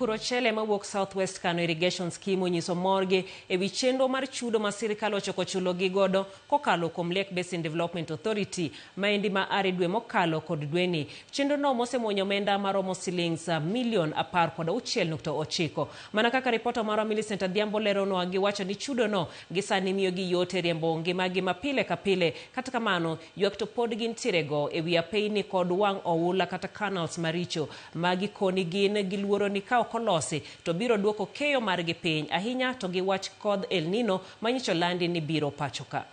Puro ochele mawuok South West Kano Irrigation Scheme onyiso morgi ewi chenro mar chudo ma sirkal ochako chulogi godo kokalo kuom Lake Basin Development Authority maendi ma are dwe mokalo kod dweni. Chenro no mosemuonyo omenda maromo silings milion 16.9. Mana kaka ripota marwa Millicent Adhiambo leronwa giwacho ni chudo no gi sani miyogi yot e riembo ngimagi ma pile ka pile. Kata kamano, ywak to pod gintiere go ewi apeyni kod wang' oula kata canals maricho ma gikoni gin giluoro ni ka ok olosi to biro duoko keyo margi piny ahinya to gi wach kodh El Nino manyicho landi ni biro pacho ka.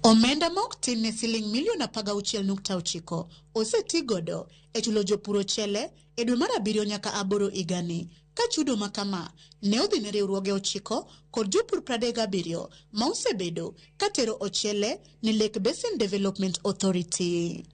Omenda ma ok tin ne siling milion 16.9 oseti godo e chulo jopur ochele e dwe mar abiriyo nyaka aboro higani ka chudo ma kama ne odhi ne riwruoge 9 kod jopur 37 ma osebedo ka tero ochele ne Lake Basin Development Authority.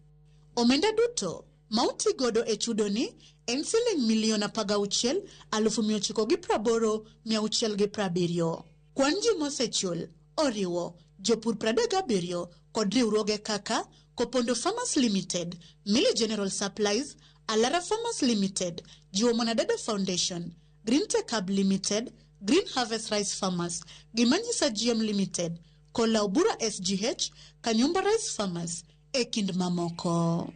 Omenda duto ma oti godo e chudo ni en siling milion 16,980,670. Kwan ji mosechul oriwo jopur 37 kod riwruoge kaka Kopondo Farmers Limited, Millie General Supplies, Alara Farmers Limited, Jiwo Mwanadada Foundation, Green Tech Hub Limited, Green Harvest Rice Farmers, Gimanyisa GM Limited, Kola Obura SGH, Kanyumba Rice Farmers, e kind mamoko.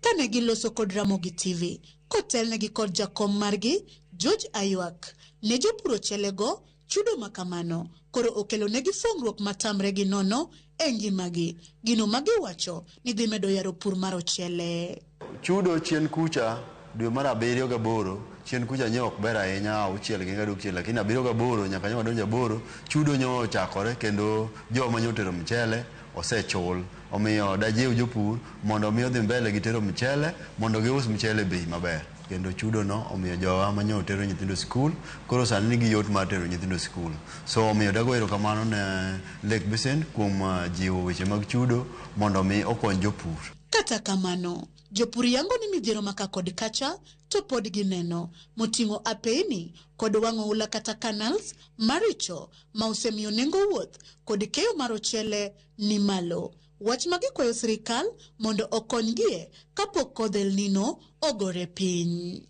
Kane giloso kod Ramogi TV, kotelnegi kod jakom margi George Aywak, ne jopur ochelego chudo makamano koro okelo negi fongruok matamre gi nono e ngimagi, gino magiwacho ni dhi medo yaro pur mar ochele. Chudo chien kucha dwe mar abiriyo gaboro chien kucha nye ok ber ahinya auchiel gi gadok chien lakini abiriyo gaboro nyaka nyo wadonjo aboro chudo nyo ochakore kendo joma nyo otero mchele osechul. Omiyo dajiw jopur mondo mi odhi mbele gi tero mchele mondo gius mchele e bei maber. Kendo chudo no omiyo jowa manyo otero nyithindo skul koro sani nigi yot mar tero nyithindo skul. So omiyo dago erokamano ne Lake Basin kuom jiwo weche mag chudo mondo mi okony jopur. Kata kamano, jopur yango ni midhiero maka kod kacha to pod gineno moting'o apeyni kod wang' oula kata canals maricho ma osemiyo nengo wuoth kod keyo mar ochele ni malo. Wach ma gikwayo sirikal mondo okonygie kapok kodh El Nino ogore piny.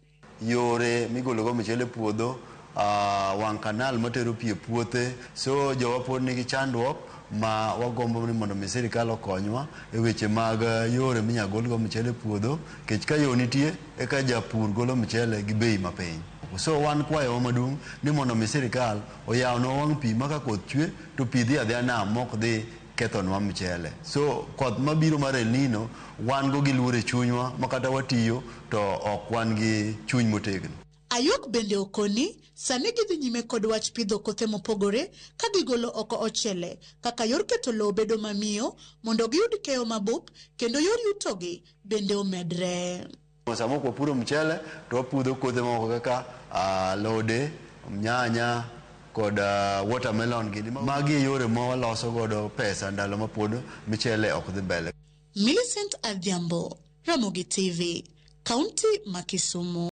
Yore migologo mchele e puodho, wang' kanal matero pi e puothe, so jowa pod nigi chandruok ma wagombo ni mondo mi sirikal okonywa e weche mag yore minyalo golgo mchele e puodho, nikech ka yo nitie eka japur golo mchele gi bei mapiny. So wan kwayowa maduong' ni mondo mi sirikal oyawnwa wang' pi ma ka koth chwe to pi dhi adhiya nam mok dhi kethonwa mchele. So koth mabiro mar El Nino wan go gi luoro e chunywa ma kata watiyo to ok wan gi chuny motegno. Ayok bende okoni sani gidhi nyime kod wach pidho kothe mopogore ka gigolo oko ochele kaka yor keto lowo bedo mamiyo mondo giyud keyo mabup kendo yor yutogi bende omedre. Sama ok wapuro mchele to wapudho kothe moko kaka alode, nyanya kod watermelon gini. Magi e yore ma waloso godo pesa ndalo ma pod mchele ok dhi mbele. Millicent Adhiambo, Ramogi TV, Kaunti ma Kisumu.